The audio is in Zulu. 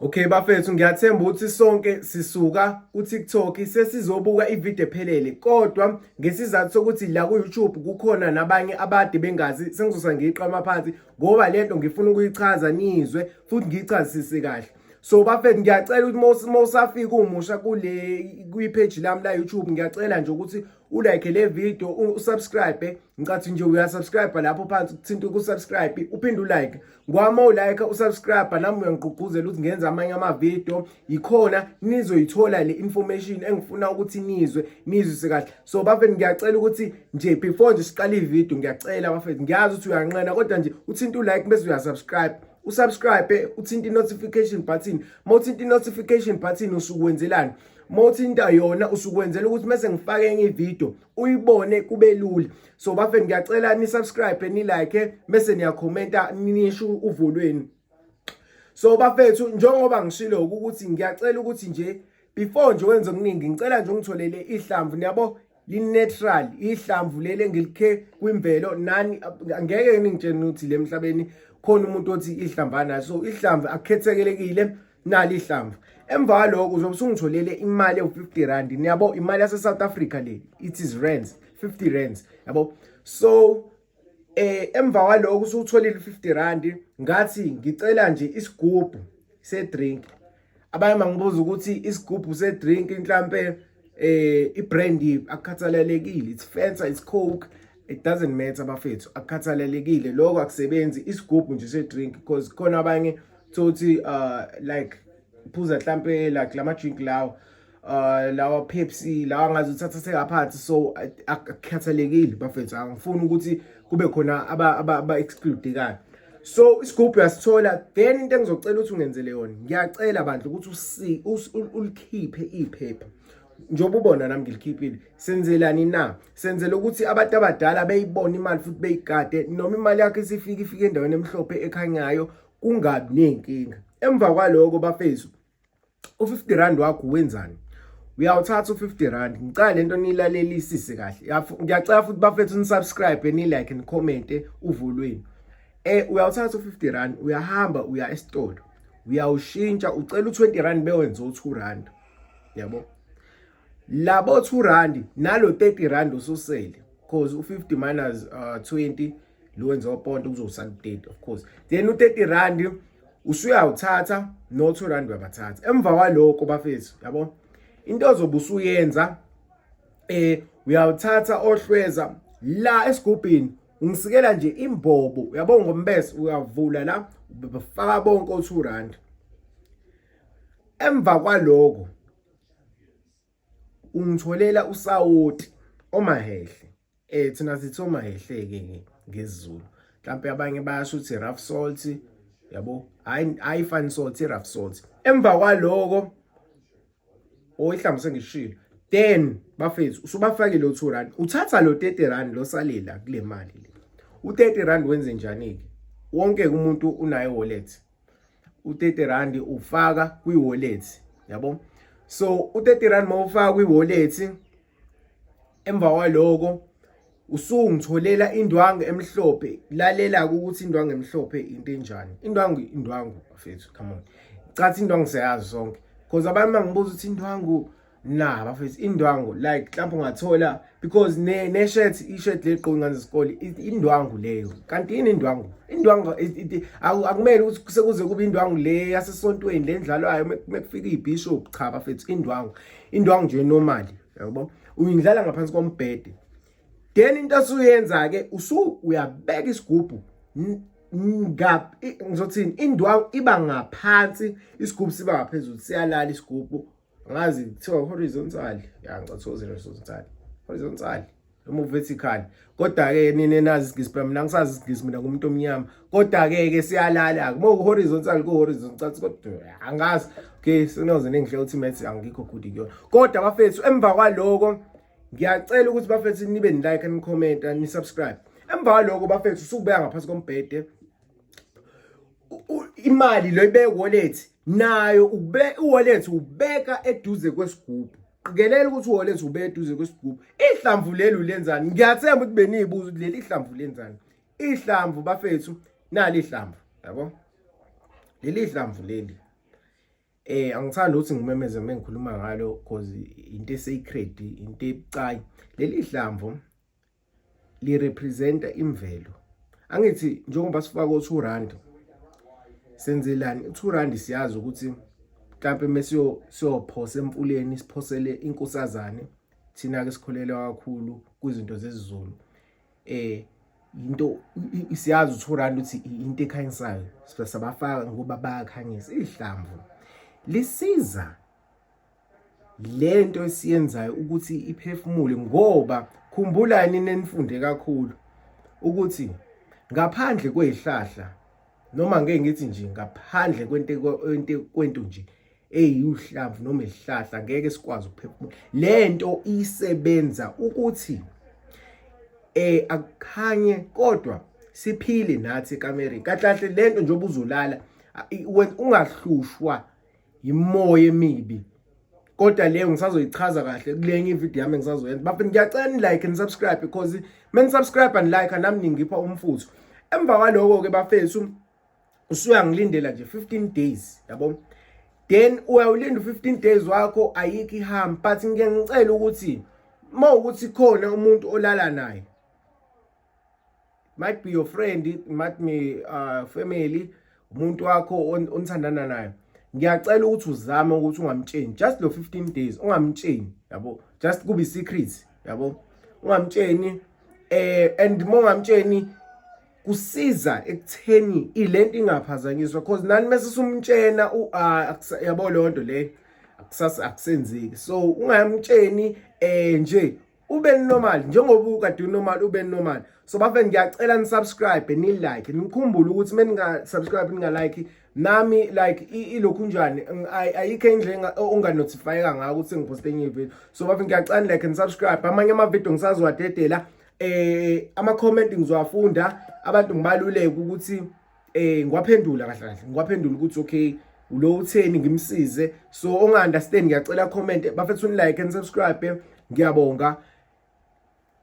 Okay bafethu, ngiyathemba ukuthi sonke sisuka ku-TikTok sesizobuka ividiyo ephelele, kodwa ngesizathu sokuthi la ku-YouTube kukhona nabanye abade bengazi, sengizosa ngiyiqama phansi ngoba lento ngifuna ukuyichaza nizwe futhi ngiyichazisise kahle. So bafethu, ngiyacela ukuthi mawusafika umusha kule kwi-page lami la YouTube, ngiyacela nje ukuthi ulike le video, usubscribe. Ngicathi nje uyasubscribe lapho phansi, uthinta ku-subscribe, uphinde ulike, ngoba uma ulike, usubscribe, nami uyangigqugquzela ukuthi ngenze amanye amavidiyo, yikhona nizoyithola le information engifuna ukuthi nizwe, nizwise kahle. So bafethu, ngiyacela ukuthi nje before nje siqale ividiyo, ngiyacela bafethu, ngiyazi ukuthi uyanqena, kodwa nje uthinta ulike bese uyasubscribe, usubscribe, uthinta i-notification button. Uma uthinta i-notification button, usukwenzelani? Uma uthinta yona, usukwenzela ukuthi mase ngifake enye ividiyo uyibone, kube lula. So bafethu, ngiyacela ni-subscribe, ni-like, bese niyakhomenta, nisho uvo lwenu. So bafethu, njengoba ngishilo ukuthi ngiyacela ukuthi nje before nje wenze okuningi, ngicela nje ungitholele ihlamvu, niyabo, li-natural ihlamvu leli engilikhe kwimvelo. Nani angeke ningitshene ukuthi le emhlabeni khona umuntu othi ihlamvu anaso. So ihlamvu akukhethekelekile, nali ihlamvu. Emva kwaloko uzobe usungitholele imali ewu-50 rand, niyabo, imali yase-South Africa le, it is rands, 50 rands, yabo. So emva kwaloko usutholile u50 rand, ngathi ngicela nje isigubhu se-drink. Abanye bangibuza ukuthi isigubhu se-drink mhlambe ibrand, akukhathalelekile, it's Fanta, it's Coke, it doesn't matter bafethu, akukhathalelekile lokho, akusebenzi, isigubhu nje se-drink, because khona abanye thothi like phuza mhlambe like lama drink lawo, lawa Pepsi lawa ngazi uthatha sengaphansi. So akukhathalekile bafethu, angifuni ukuthi kube khona aba exclude. So isigubhu uyasithola, then into engizocela ukuthi ungenzele yona, ngiyacela bandla ukuthi ulikhiphe iphepha njengoba ubona nami ngilikhiphile. Senzelani na? Senzela ukuthi abantu abadala beyibone imali futhi beyigade, noma imali yakho isifika, ifike endaweni emhlophe ekhanyayo, kungabi nenkinga. Emva kwaloko bafethu, u50 rand wakho wenzani? Uyawuthatha u50 rand. Ngicela lento nilalelisise kahle. Ngiyacela futhi bafethu nisubscribe, ni like, ni comment uvo lwenu. Uyawuthatha u50 rand, uyahamba uya esitolo, uyawushintsha, ucela u20 rand bewenze u2 rand, yabo, labo 2 rand nalo 30 rand ususele, because u50 minus 20 lo wenza uponto, kuzosala u30 of course. Then u30 rand usuyawuthatha no 2 rand uyabathatha. Emva kwalokho bafethu, yabo, into ozobe usuyenza, uyawuthatha ohlweza la esigubhini, ungisikela nje imbobo, uyabo, ngombese, uyavula la, bafaka bonke o2 rand. Emva kwaloko ungitholela usawoti omahehle, thina sithi omahehle ke ngesiZulu, mhlawumbe abanye bayasho ukuthi rough salt, yabo, hayi hayi fine salt, rough salt. Emva kwaloko, oyihlambu sengishilo, then bafethu usubafakile u2 rand, uthatha lo 30 rand lo salela kule mali le. U30 rand wenze njani ke? Wonke umuntu unayo wallet. U30 rand ufaka kwi-wallet, yabo. So u30 rand mawufaka kwi-wallet, emva kwaloko usungitholela indwangu emhlophe. Lalela ukuthi indwangu emhlophe into enjani. Indwangu, indwangu bafethu, come on, cathi indwangu siyazi sonke, because abantu bangibuza ukuthi indwangu na bafethu, indwangu like mhlawumbe ungathola, because ne shirt, i-shirt legqoka ingane zesikole, indwangu leyo. Kanti yini indwangu? Indwangu akumele ukuthi sekuze kube indwangu le yasesontweni le ndlalwayo mekufika ibishop. Cha bafethu, indwangu, indwangu nje normally, yabo, uyindlala ngaphansi kombhede. Then into osuyenza ke, usu uyabeka isigubhu ngap, ngizothini, indwangu iba ngaphansi, isigubhu siba ngaphezulu, siyalala isigubhu. Ngazi kuthiwa horizontal, ya, ngicathu horizontal, horizontal noma vertical, kodwa ke nina nazi isiNgisi phela, mina ngisazi isiNgisi, mina ngumuntu omnyama. Kodwa ke ke siyalala kuma ku horizontal, ku horizontal, kodwa angazi. Okay, sinoze nengihle ukuthi maths angikho good kuyona. Kodwa bafethu, emva kwaloko ngiyacela ukuthi bafethu nibe ni like, ni comment, ni subscribe. Emva kwaloko bafethu, usubeka ngaphansi kombhede imali lo, ibeke wallet nayo, ube wallet ubeka eduze kwesigubhu. Qikelela ukuthi wallet ubeka eduze kwesigubhu. Ihlamvu leli ulenzani? Ngiyathemba ukuthi beniyibuza ukuthi leli ihlamvu lenzani. Ihlamvu bafethu, nali ihlamvu, yabo, leli ihlamvu leli. Angithandi ukuthi ngimemeze uma ngikhuluma ngalo cause into esacred, into ebucayi. Leli hlamvu lirepresenta imvelo. Angithi njengoba sifaka o-2 rand, senzelani u-2 rand? Siyazi ukuthi mhlampe mesiyo siyophosa emfuleni, siphosele inkosazane. Thina ke sikholelwa kakhulu kwizinto zesiZulu. Into siyazi u-2 rand ukuthi into ekhanyisayo, sabafaka ngoba bayakhanyisa. Ihlamvu lisiza lento esiyenzayo ukuthi iphefumule, ngoba khumbulani nenifunde kakhulu ukuthi ngaphandle kwezihlahla, noma ngeke ngithi nje ngaphandle kwento nje eyuhlamvu noma isihlahla, ngeke sikwazi ukuphefumula. Lento isebenza ukuthi akukhanye kodwa siphile nathi ekamereni kahle kahle. Lento njengoba uzolala ungahlushwa imoya emibi, kodwa leyo ngisazoyichaza kahle kulenye ivideo yami engisazoyenza. Bafethu, ngiyacela ni like and subscribe, because men subscribe and like nami ningipha umfutho. Emva kwaloko ke bafethu, usuyangilindela nje 15 days, yabo. Then uyawulinda u15 days wakho, ayikho ihamba. But ngike ngicela ukuthi uma ukuthi khona umuntu olala naye, might be your friend, it might be family, umuntu wakho onithandana naye, ngiyacela ukuthi uzame ukuthi ungamtsheni just lo 15 days, ungamtsheni, yabo, just kube secret, yabo, ungamtsheni. And mongamtsheni kusiza ekutheni ilento ingaphazanyiswa, because nani mase sumtshena, yabo, leyo nto le akusasa akusenzeki. So ungamtsheni nje, ube normal njengoba ukade unormal, ube normal. So bafethu, ngiyacela ni subscribe, ni like, nikhumbule ukuthi meninga subscribe, ninga like, nami like ilokhu njani, ayikho indlela onganotifyeka ngayo ukuthi ngiposte enye video. So bafethu, ngiyacela ni like and subscribe. Amanye ama video ngisazowadedela. Ama comment ngizowafunda, abantu ngibaluleke ukuthi ngiwaphendula kahle kahle, ngiwaphendula ukuthi okay, lo utheni, ngimsize. So onga understand, ngiyacela comment. Bafethu, ni like and subscribe. Ngiyabonga.